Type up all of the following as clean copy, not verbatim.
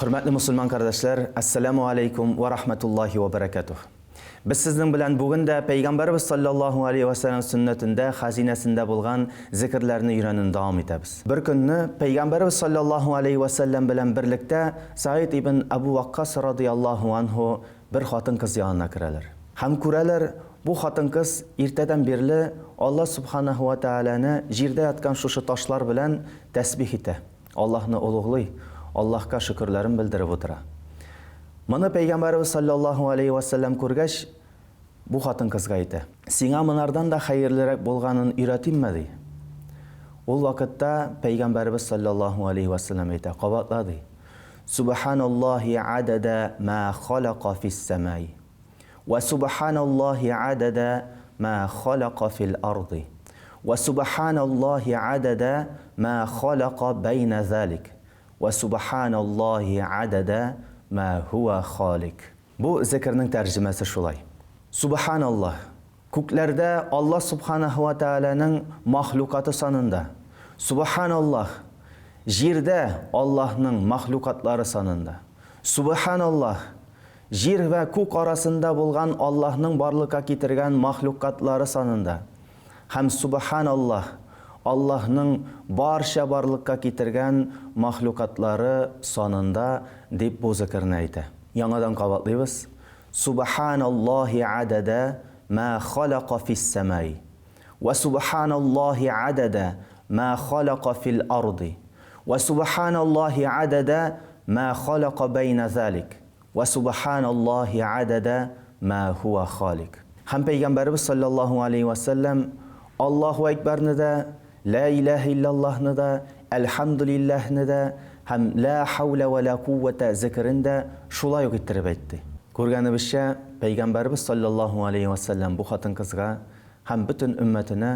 Хөрмәтле мусульман кардәшләр, ассаламу алейкум ва рахматуллахи ва баракатух. Без сезнең белән бүген дә Пәйгамбәрбез саллаллаһу алейһи ва сәлләм сөннәтендә, хәзинәсендә булган зикерләрне өйрәнүне дәвам итәбез. Бер көнне Пәйгамбәрбез саллаллаһу алейһи ва сәлләм белән берлектә Саид ибн Абу Ваккас радыяллаһу анһу бер хатын-кыз янына керәләр. Һәм күрәләр, бу хатын-кыз иртәдән бирле Алла субханаһу ва тәгаләне җирдә яткан шушы ташлар белән тәсбих итә. Аллаһны олуглый, Аллаһка шөкерләрен белдереп утыра. Моны Пәйгамбәребез салләллаһу алейһи вә сәлләм күргәч, бу хатын-кызга әйтә. Сиңа монардан да хәерлерәк булганын өйрәтимме? ди. Ул вакытта Пәйгамбәребез салләллаһу алейһи вә сәлләм әйтә, кабатла, ди. Сүбхәналлаһи адәдә мә халака фис-сәмаи. Вә сүбхәналлаһи адәдә мә халака фил арди. Вә сүбхәналлаһи адәдә мә халака бәйнә залик. Вә сүбхәналлаһи адәдә мә һүә халик. Бу зекернең тәрҗемәсе шулай. Сүбхәналлаһ, күкләрдә Аллаһ сүбхәнәһү вә тәгаләнең махлукаты санында. Сүбхәналлаһ, җирдә Аллаһның махлукатлары санында. Сүбхәналлаһ, Җир вә күк арасында булган Аллаһның барлыкка китергән махлукатлары санында. Һәм Сүбхәналлаһ, Аллаһның барча барлыкка китергән махлукатлары санында, дип бу зекерне әйтә. Яңадан кабатлыйбыз, Сүбхәналлаһи адәдә мә халака фис-сәмаи, вә сүбхәналлаһи адәдә мә халака фил-арди, вә сүбхәналлаһи адәдә мә халака бәйнә залик. Вә сүбхәналлаһи адәдә мә һүә халик. Һәм Пәйгамбәребез салләллаһу алейһи вә сәлләм Аллаһу әкбәрне дә, Лә иләһә илляллаһны да, Әлхәмдүлилләһне дә һәм Лә хәүлә вә лә кууәтә зекерен дә шулай ук иттереп әйтте. Күргәнебезчә, Пәйгамбәребез салләллаһу алейһи вә сәлләм бу хатын-кызга һәм бөтен өммәтенә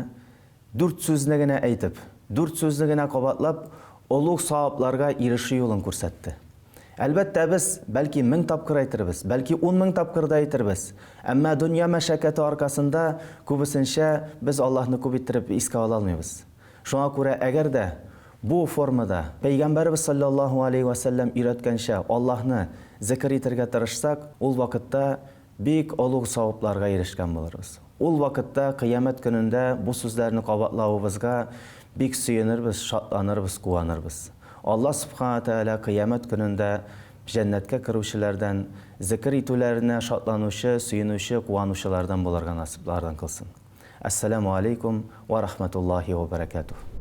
дүрт сүзне генә әйтеп, дүрт сүзне генә кабатлап, олуг савапларга ирешү юлын күрсәтте. Әлбәттә, без, бәлки, 1000 тапкыр әйтербез, бәлки, 10 000 тапкыр да әйтербез. Әмма дөнья мәшәкате аркасында, күбесенчә, без Аллаһны күп иттереп искә ала алмыйбыз. Шуңа күрә, әгәр дә бу формада, Пәйгамбәребез салләллаһу алейһи вә сәлләм өйрәткәнчә, Аллаһны зекер итәргә тырышсак, ул вакытта Бик олуг савапларга ирешкән булырбыз. Ул вакытта, кыямәт көнендә бу сүзләрне кабатлавыбызга бик сөенербез, шатланырбыз, куанырбыз. Алла Сүбхәнә Тәгалә кыямәт көнендә җәннәткә керүчеләрдән, зекер итүләренә шатланучы, сөенүче, куанучылардан булырга насыйплардан кылсын. Әссәләмү алейкум вә рахмәтуллаһи вә бәрәкәтүһ.